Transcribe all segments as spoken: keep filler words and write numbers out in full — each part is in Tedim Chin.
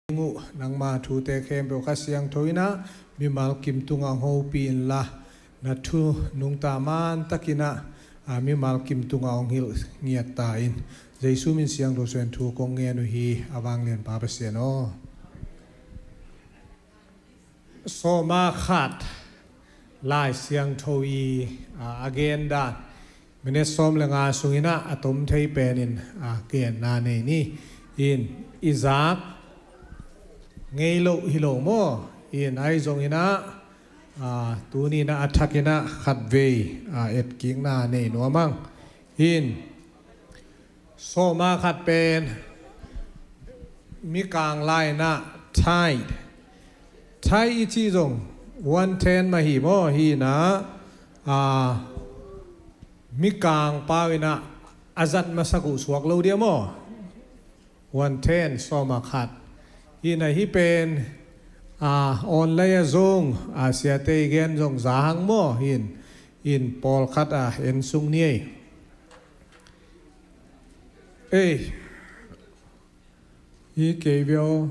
ding uh, nangma thute khempeuh Kha Siangtho in ah mimal kim tungah hong hopih inla, na thu nungta mantakin ah, a, mimal kim tungah hong hilh ngiat ta in. Jesu min siangtho suangin thu kong ngen uh hi, a vanglianpa Pasian aw. Sawma khat Lai Siangtho i, a, a gen dan minit sawm le nga sungin ah a tom thei penin, a, genna nei ni. In i zak ngei loh hi lo maw? In ahi zongin ah, a, tuni in ah a thakin ah khatvei, a, etkikna nei nuam ang. In sawma khat pen Mikang lai in ah tithe. Tithe i cih zong one tenth mah hi maw? Hi in ah, a, Mikang pau in ah a zat masak uh suak lo dia maw? One tenth, sawma khat. Hi in ah hih pen, a, online ah zong, a, siate i gen zong za hang maw? Hi in, in pawlkhat, a, en suk ni ei. Ei. Hi kei veu.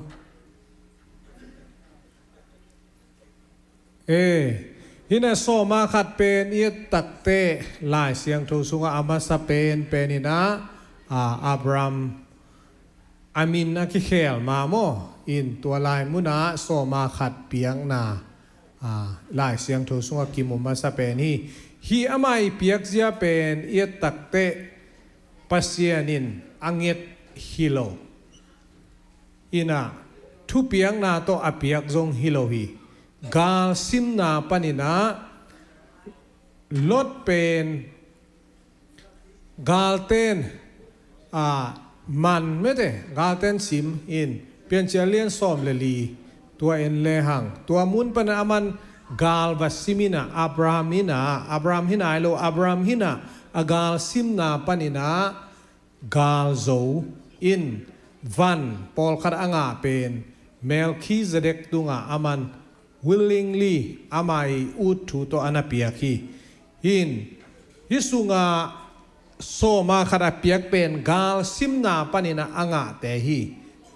Ei. Hi in ah sawma khat pen i et takte Lai Siangtho sungah a masa pen pen in ah, a, Abraham a min a kikhel ma maw? In tua lai munah sawma khat piakna, a, Lai Siangtho sungah kimu masa pen hi. Hih amah i piakzia pen i et takte Pasian in a nget hi lo. In ah thupiakna tawh a piak zong hi lo hi. Galsimna panin ah Lot pen galten, a, man mete, galten sim in, Piancil lian sawm le li, tua en le hang. Tua mun pan a man gal va sim in ah, Abraham in ah, Abraham hi nai lo, Abraham hi in ah, a galsimna panin ah gal zo in van pawlkhat a ngah pen Melkhizedek tungah a man willingly ama i ut thu tawh a na piak hi. Hi in, hih sungah sawma khat a piak pen galsimna panin ah a ngahte hi.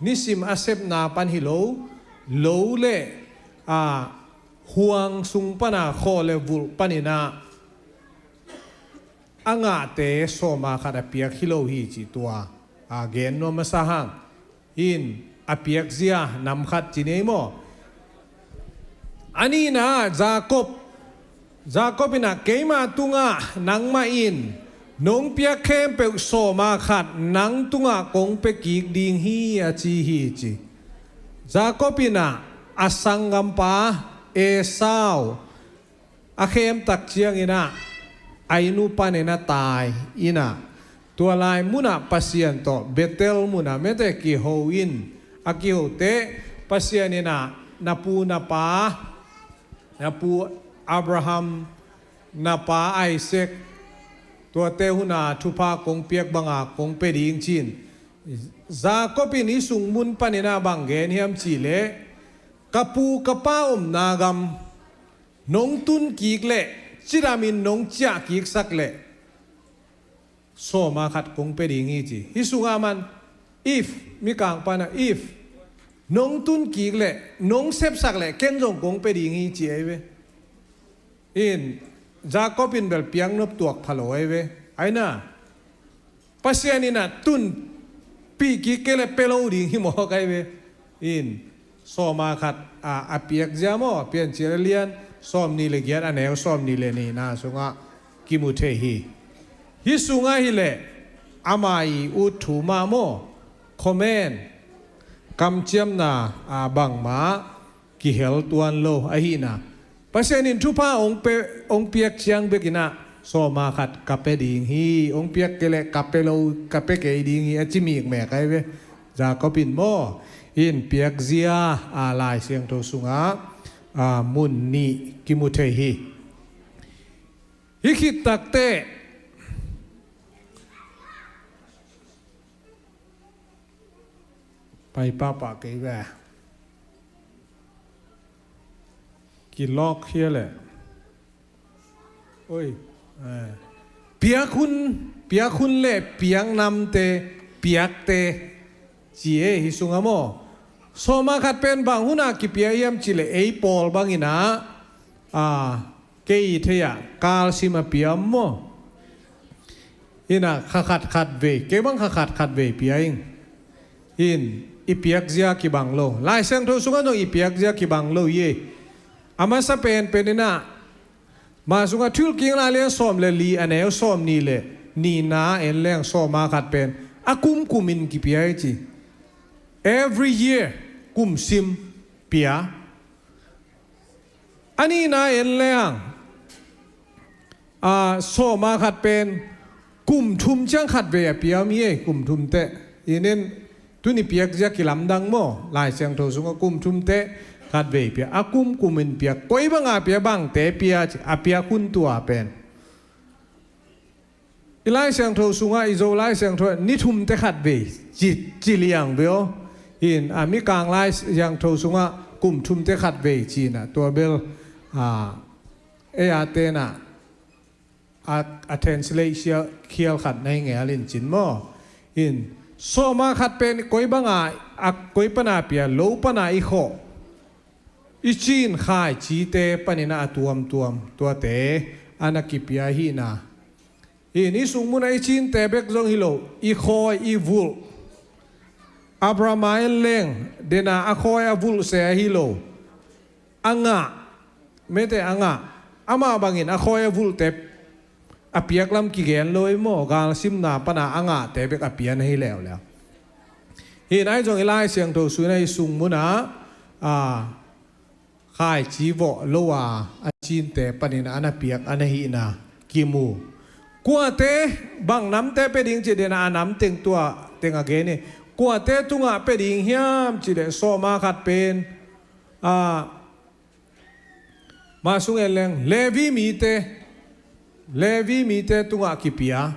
Nisim a sepna pan hi lo, lo le, a, huang sung pan a khaw le vulh panin ah a ngahte sawma khat a piak hi lo hi ci tua, a, gen nuam masa hang. In a piakzia nam khat ci ni ei maw? A nihna Jacob, Jacob in ah keima tungah nangmah in nong piak khempeuh sawma khat nang tungah kong pia kik ding hi a ci hi ci. Jacob in ah a sanggampa Esau a khem tak ciangin ah a inn uh panin a tai in ah, tua lai munah Pasian tawh Bethel munah mete kiho in, a kiho teh Pasian in ah na pu na pa, na pu Abraham, na pa Isaac, tuate hun a thupha kong piak banga kong pia ding ci in. Jacob in hih sung mun panin ah bang gen hiam cih leh, ka pu ka pa omna gam nong tun kik leh, cidamin nong ciah kiksak leh, sawma khat kong pia ding hi ci. Hih sungah a man, if, Mikang pan a if, nong tun kik leh, nong sepsak leh, ken zong kong pia ding hi ci ei ve. In, Jacob in bel piaknop tuak pha lo ei ve. Ai na, Pasian in ah tunpih kik kei leh pia lo ding hi mawk ai ve. In sawma khat a, a piak zia maw, Piancil a lian sawmnih le giat a neu sawmnih le nihna sungah kimu thei hi. Hih sungah hi leh ama i ut thu mah maw, comment, kamciamna, a, bangmah kihel tuan lo ahihna. Pasian in thupha hong pe, hong piak ciang bekin ah sawma khat ka pia ding hi, hong piak kei leh ka pia lo, ka pia kei ding hi a ci mikmek ai ve. Jacob in maw, in piak zia, a, Lai Siangtho sungah, a, mun nih kimu thei hi. Hih khit takteh pai pahpah kei ve. Kilawk hia leh. Oi. Eh. Piak hun, piak hun le piak namte, piakte ci e, hih sungah maw. Sawma khat pen bang hunah kipia hiam cih leh ei pawl bangin ah, a, kei i thei ah kalsim a pia maw? Inah kha khat khat vei, kei bang kha khat khat vei pia ing. In, i piakzia kibang lo. Lai Siangtho sungah zong i piakzia kibang lo hi. A masa penpen inah, Ma sungah Thuhilhkikna lian sawm le li a neu sawm nih le nihna en leng sawma khat pen a kumkumin kipia hi ci. Every year, kumsim pia. A nihna en leng, a, sawma khat pen kum thum ciang khat vei a pia mi ei, kum thum teh. Inin, tuni piakzia kilamdang maw, Lai Siangtho sungah kum thum teh khat vei pia, a kumkumin pia, koi banga pia, bangte pia, a piak hun tua pen. I Lai Siangtho sungah, i Zo Lai Siangtho ni thum teh khat vei ci, ci liang vei aw. In, a, Mikang Lai Siangtho sungah kum thum teh khat vei cinah, tua bel, a, ei a tenah, a, a translate sia khial khat na hi ngel in cin maw? In, sawma khat pen koi banga, a, koi pana pia, lo pana i khawh, i cin khaicite paninah a tuamtuam tuate a na kipia hina. In, i sungmunah i cinte bek zong hi lo, i khawi, i vulh. Abraham a en leng dena a khawi a vulhse ahi lo, a ngah, mete a ngah, amah bangin a khawi a vulhte a piak lam kigen lo ei maw, galsimna pana a ngahte bek a pia na hi leuleu. Hih nai zong i Lai Siangtho sungah i sungmunah, a, khaici vawh lo a, a cinte panin a na piak a na hihna kimu. Kuate, bang namte pia ding ci dena a nam teng tua teng a gen hi. Kuate tungah pia ding hiam ci deh sawma khat pen, a, Ma sung en leng, Levi mite, Levi mite tungah kipia.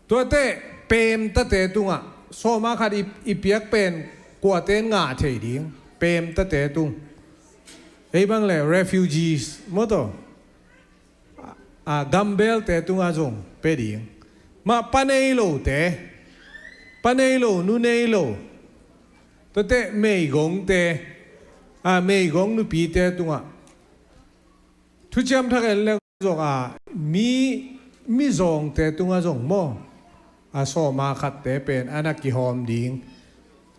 Tuate, pemtate tungah, sawma khat i, i piak pen, kuate in ngah thei ding, pemtate tung. Ei bang le, refugees, maw taw. A, gambelte tungah zong pia ding. Mah pa nei lote, pa nei lo, nu nei lo. Tuate meigongte, a, meigong nupite tungah. Thuciam Thak en leng zong a, mi, mizawngte tungah zong maw. A sawma khatte pen, a na kihawm ding.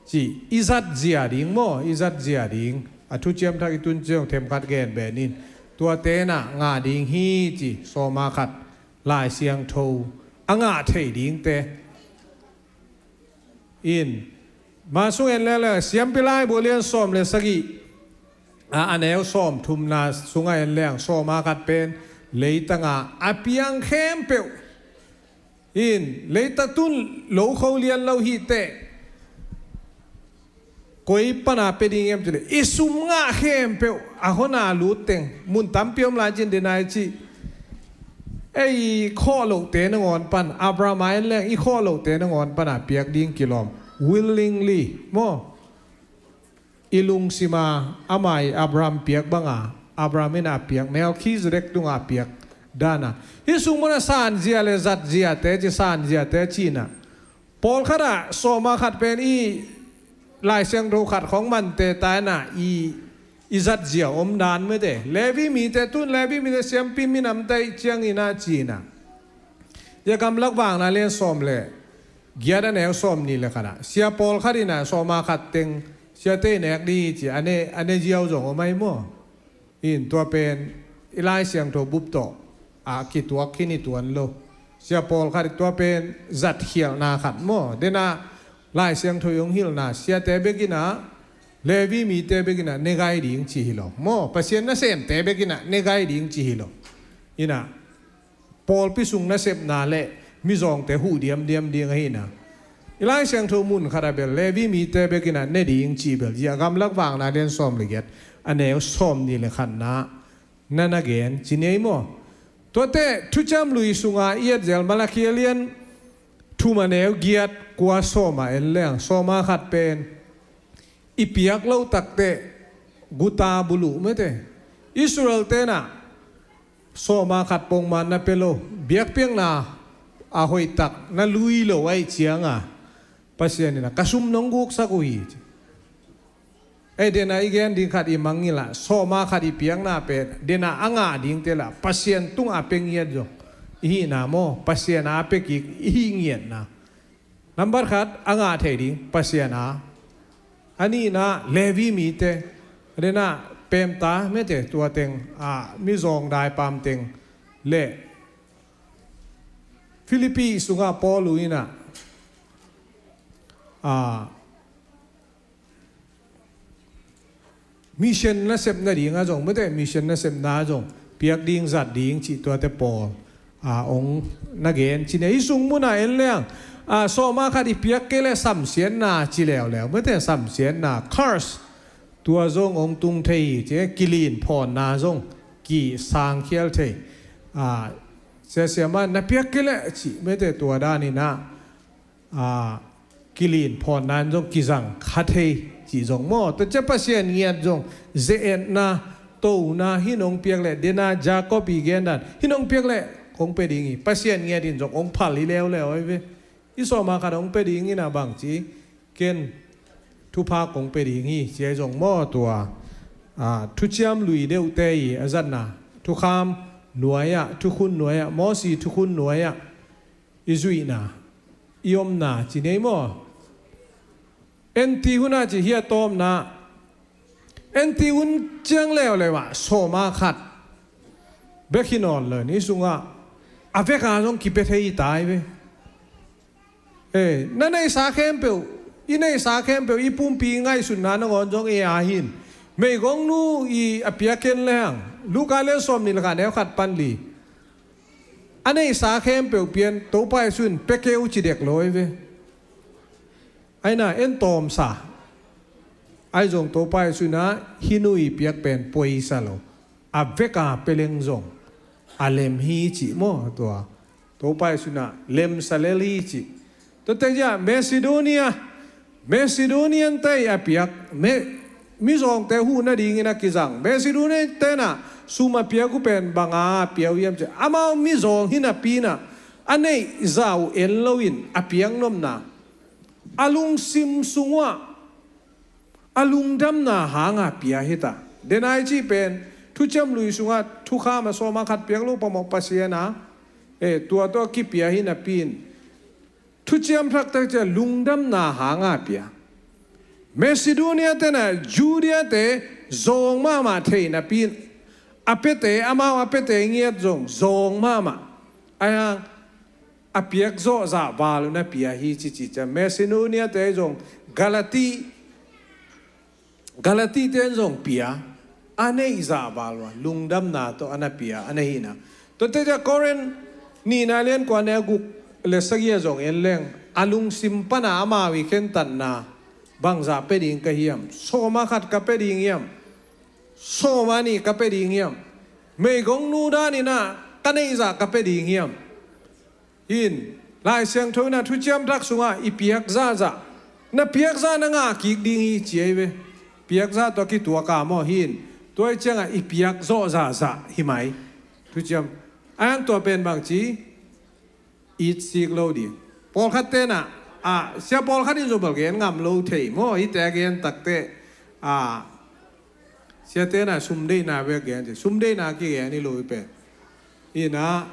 Ci, i zatzia ding maw, i zatzia ding. A Thuciam Thak i tun ciang themkhat gen benin. Tuate na ngah ding hi ci, sawma khat. Lai Siangtho. A ngah thei dingte. In, ma sung en lele, Siampi Laibu lian sawm le sagih, a, a neu sawm thumna sungah en leng, sawma khat pen, leitanga, a piang khempeuh. In, leita tun lo kho lian lo hi teh. Koi pana pia ding em cile, i sum ngah khempeuh, a hona lut teng, mun tampi om lai cin denai ci. Ei, i khawh lote nangawn pan, Abraham a en leng, i khawh lote nangawn pana piak ding kilawm. Willingly, maw? I lungsima, ama i Abraham piak banga, Abraham ina piak, Melchizedek tunga piak, dana. Hih sung muna sanzia le zatziate, ci sanziate cina. Pawlkhat ah, sawma khat pen i Lai Siangtho khat khong mante taina i, i zatzia om dan mete. Levi mite tun, Levi mite siampi minamte i ciangina cina. Ia gamlak vangna lian sawm le, giat a neu sawm ni le khat ah. Sia pawlkhat ina sawma khat teng, siate i nek di ci, a ne, a ne ziau zong om ai maw. In tua pen, i Lai Siangtho bup tawh, a kituak khin i tuan lo. Sia pawlkhat tua pen, zatkhialhna khat maw. Dena, Lai Siangtho i hong hilhna, siate bekina, Levi mite bekina, ne gai ding ci hi lo. Maw, Pasian nasemte bekina, ne gai ding ci hi lo. Ina, pawlpi sung nasepna le, mizawngte huh diamdiam ding ahina. I Lai Siangtho mun khat a bel, Levi mite bekina, ne ding ci bel, zia gamlak vangna lian sawm le giat, a neu sawm ni le khatna, na na gen, ci nei maw. Tuate, thuciam lui sunga, i et zel Malakhia lian, thum a neu giat, kua sawma en leng, sawma khat pen, i piak lo takte, guta bulu mete. Israel tena, sawma khat pongman na pe lo, biakpiakna, a hoih tak, na lui lo ai cianga, Pasian ina, ka sum nong guksak uh hi. Ei, dena i gen ding khat i mangngilh ah, sawma khat i piakna pen dena a ngah dingte lah Pasian tungah a pia ngiat zong i hihna maw, Pasian a pia kik i hih ngiatna. Nambat khat a ngah thei ding Pasian a. A nihna Levi mite, dena pemta mete tua teng, a, mizawng daipam teng le Philippi sungah Paul uh inah, a, mission nasepna dingah zong, mete mission nasepna zong piak ding zat ding cih tuate pawl, a, ong na gen cih ne. Hih sung munah en leng, a, sawma khat i piak kei le samsiatna ci leuleu, mete samsiatna, curse, tua zong ong tung thei hi ci, kilin phawnna zong kisangkhial thei. A, siasia man na piak kei le cih mete tua daninah, a, kilin phawnna in zong kizang kha thei cih zong maw. Tua cia Pasian ngiat zong ze-etna, tona, hih nong piak le, dena Jacob i gendan, hih nong piak le kong pia ding hi. Pasian ngiat in zong ong phal hi leuleu ahi ve. I sawma khat ong pia ding inah bang ci, ken thupha kong pia ding hi ci ahi zong maw tua, a, thuciam lui deuhte i a zatna, thukham nuai-ah, thukhun nuai-ah, Mosi thukhun nuai-ah i zuihna, i omna ci nei maw? Enti hunah ci hi a tawpna, enti hun ciang leuleu ah sawma khat bek hi nawn lo, ni sungah a veka zong kipia thei hi ta hi ve. Eh, na neihsa khempeuh, i neihsa khempeuh, i pumpi ngaihsutna nangawn zong ei a hin, meigongnu i a piak ken leng, Luka lian sawmnih le khat neu khat pan li. A neihsa khempeuh pian, Topa Jesu in pia kei uh ci dek lo ahi ve. Aina en tawmsa. Ahi zong Topa Jesu inah hih nu i piak pen poisa lo, a veka pia leng zong a lem hi cih maw tua. Topa Jesu inah lemsa lel hi cih. Tuate ciah Macedonia, Macedonian te a piak, me, mizawngte huh nadingin a kizang Macedonian tenah sum a piak uh pen banga a pia uh hiam ciah, amau mizawng hi napi inah a neih zah uh en loin a piak nopna, a lungsim sung uhah a lungdamna hanga pia hi ta. Denai cih pen thuciam lui sungah thukham a sawma khat piak lo pamawh Pasian a, eh, tua tawh kipia hi napi in thuciam thaktak ciah lungdamna hanga pia. Macedonia tenah Judea te zawng mahmah thei napi in a piate, amau a piate ngiat zong zawng mahmah. Ahi hang a piak zawhzah val uh na pia hi cici ciah Macedonia te zong Galati, Galati ten zong pia, a neih zah val uh a lungdamna tawh a na pia a na hihna. Tuate ciah Korin nihna lian kua neu guk le sagih a zong en leng, a lungsim pana amau i khentatna, bangzah pia ding ka hiam, sawma khat ka pia ding hiam, sawma nih ka pia ding hiam, meigongnu daninah ka neih zah ka pia ding hiam. Hin Lai Siangtho inah thuciam thak sungah i piak zahzah, na piak zah na ngah kik ding hi ci ahi ve. Piak zah tawh kituak a maw hin, tua i ciangah i piak zawh zahzah hi mai. Thuciam, a hang tua pen bang ci, it sik lo ding. Pawlkhat tenah, a, sia pawlkhat in zong bel gen ngam lo thei maw, hihte a gen takte, a, sia tenah sumdeihna bek gen ci, sumdeihna kigen hi lo hi pen. Inah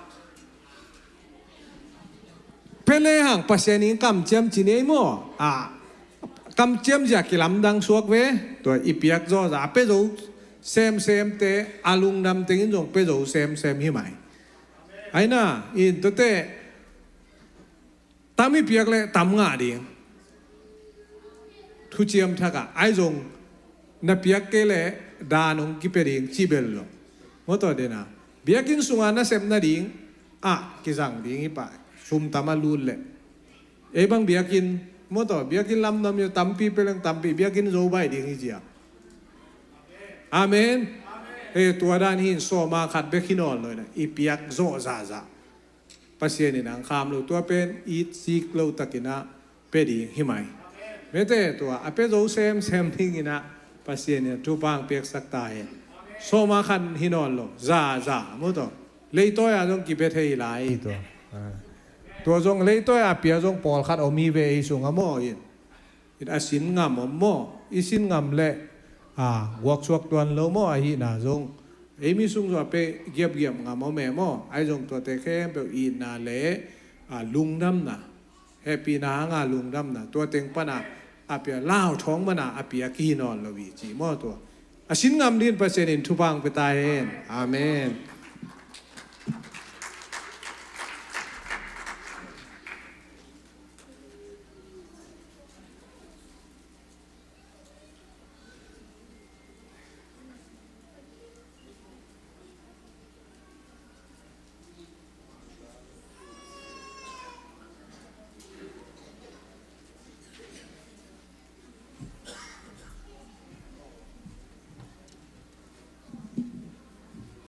pia le hang Pasian in kamciam ci nei maw? A, kamciam zia kilamdang suak ve. Tua i piak zawhzah a pia zo semsemte a lungdam tengin zong pia zo semsem hi mai. Aina in tuate tam i piak le tam ngah ding. Thuciam thakah ahi zong na piak kei le dan hong kipia ding cih bel lo. Mawtaw dena biakinn sunga nasep nading ah kizang ding hi pah, sum tam a lut leh. Ei bang biakinn, mawtaw biakinn lamdam hi, tampi pia leng tampi biakinn zo baih ding hi cia. Amen. Hei, tua dan hin sawma khat bek hi nawn lo inah i piak zawh zahzah. Pasian in ang kham lo, tua pen it sik lo takinah pia ding hi mai. Mete tua a pia zo semsem dinginah Pasian in thupha ang piaksak ta hen. Sawma khat hi nawn lo, za za, mawtaw. Leitawi ah zong kipia thei lai hi tua. Tua zong leitawi ah pia zong pawlkhat om hi ve ei sungah maw in. In a sin ngam om maw, i sin ngam leh a guaksuak tuan lo maw, ahihna zong ei mi sung zong a pe giapgiap ngam om e maw, ahi zong tuate khempeuh itna le a lungdamna, hehpihna hanga lungdamna tua teng pana a pia, lauthawng mana a pia kihi nawn lo hi ci maw tua. A sin ngam din Pasian in thupha hong pia ta hen. Amen.